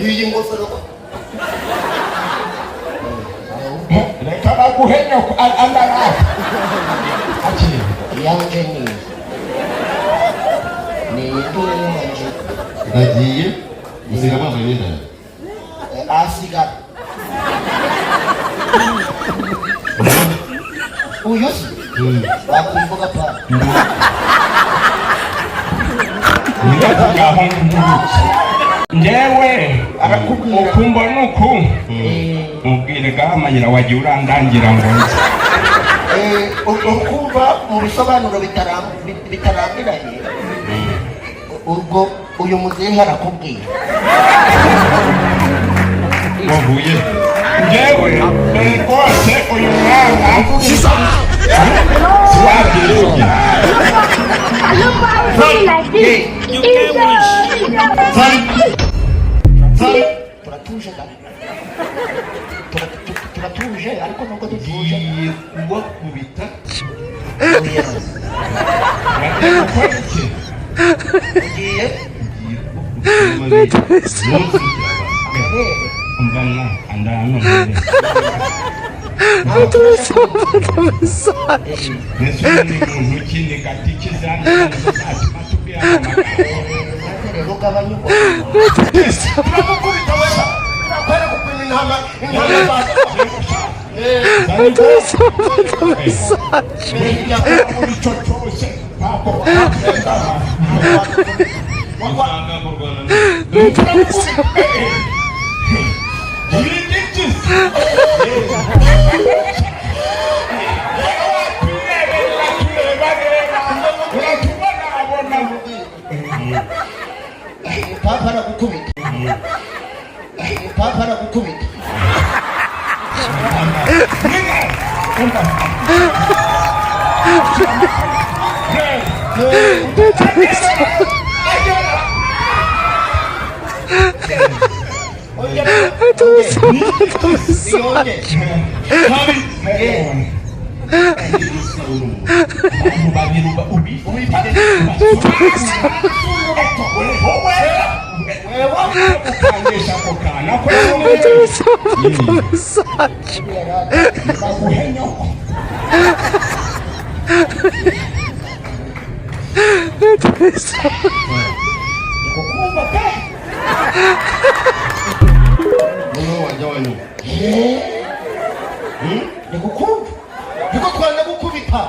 Iyi ngofero ko Reka baguhe nyoko andaraka. Akira. Iyanjye ni iyi, ni iyi ngiyi yanjye. Ndagiye musiga mwambaye imyenda yanjye. Asigara uyu se wakumbuka pa. Ngaho njyewe Arakubwira. Ukumbona uku, mubwire gahamanyira wagiye urandangira ngo nze. Ukumva mu bisobanuro bitarambiranye, ubwo uyu muzehe arakubwira. Wavuye njyewe dore rwose uyu mwana siwabyivugira. Like this. You can't wish. Turatuje da. Turatuje ariko nubwo dutuje Ngiye kubakubita. Oya. Bagiye gukora iki? Ugiye Ngiye kubakubita amabere munsi y'ikirabana. Amabere. Umva mwa andana none. Mbese uyu ni muntu ki? Ni gati kizana zatuma tubwira amagambo? Maze rero ugabanye ubwo. Turamukubita wesa, turakwereka ukuntu intama intama zaza. Icyo cyose ntabwo Usanga kurwana. Papa aragukubita, papa aragukubita. Noneho wajya wanyuma. Ni gukumva niko twanga gukubita.